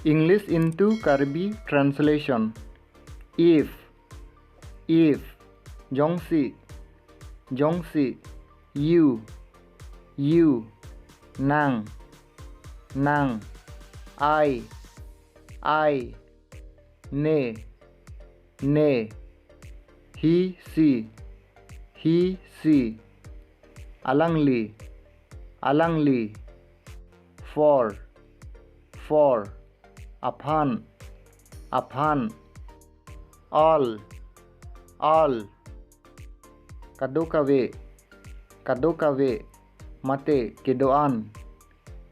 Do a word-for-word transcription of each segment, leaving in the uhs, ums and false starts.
English into Karbi translation. If, if, jongsi, jongsi, you, you, nang, nang, I, I, ne, ne, he, she, he, she, alangli, alangli, for, for, aphan, aphan, all, all, kadokave, kadokave, mate kedo-an,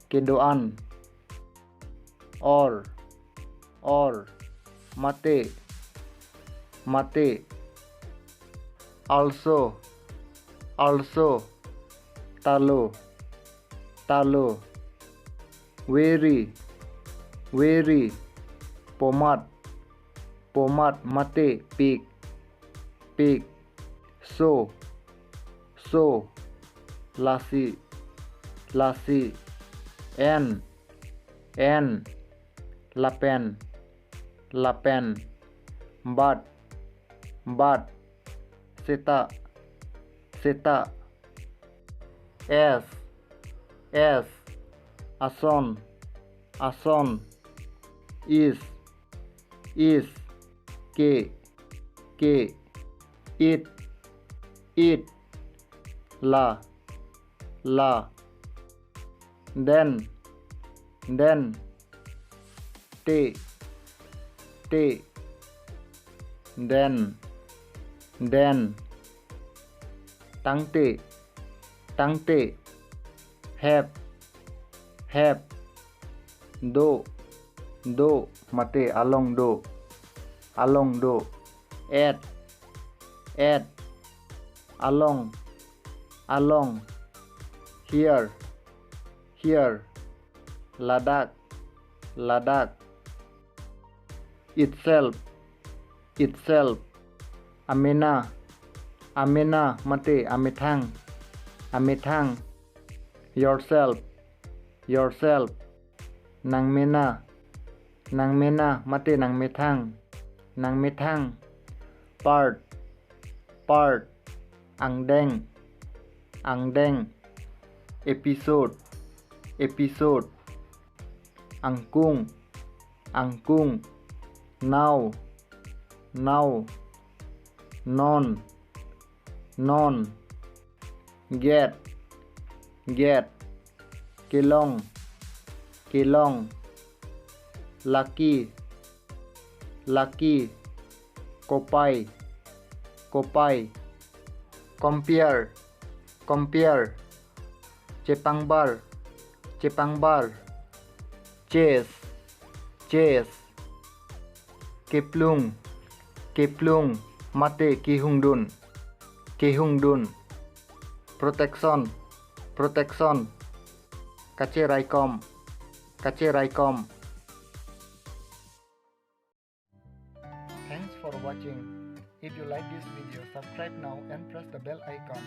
kedo-an, or, or, mate, mate, also, also, talo, talo, very, very, pomat, pomat, mate pik, pik, so, so, lasi, lasi, and, and, lapen, lapen, but, but, seta, seta, as, as, ason, ason, is, is, ke, ke, it, it, la, la, then, then, te, te, then, then, tangte, tangte, have, have, do, do, mate along do, along do, at, at, along, along, here, here, ladak, ladak, itself, itself, amena, amena, mate amethang, amethang, yourself, yourself, nangmena, nangmena, mate nangmethang, nangmethang, part, part, angdeng, angdeng, episode, episode, angkung, angkung, now, now, non, non, get, get, kelong, kelong, laki, laki, kopai, kopai, compare, compare, chepangbar, chepangbar, chase, chase, keplung, keplung, mate kehungdun, kehungdun, protection, protection, kacheraikom, kacheraikom. Thanks for watching. If you like this video, subscribe now and press the bell icon.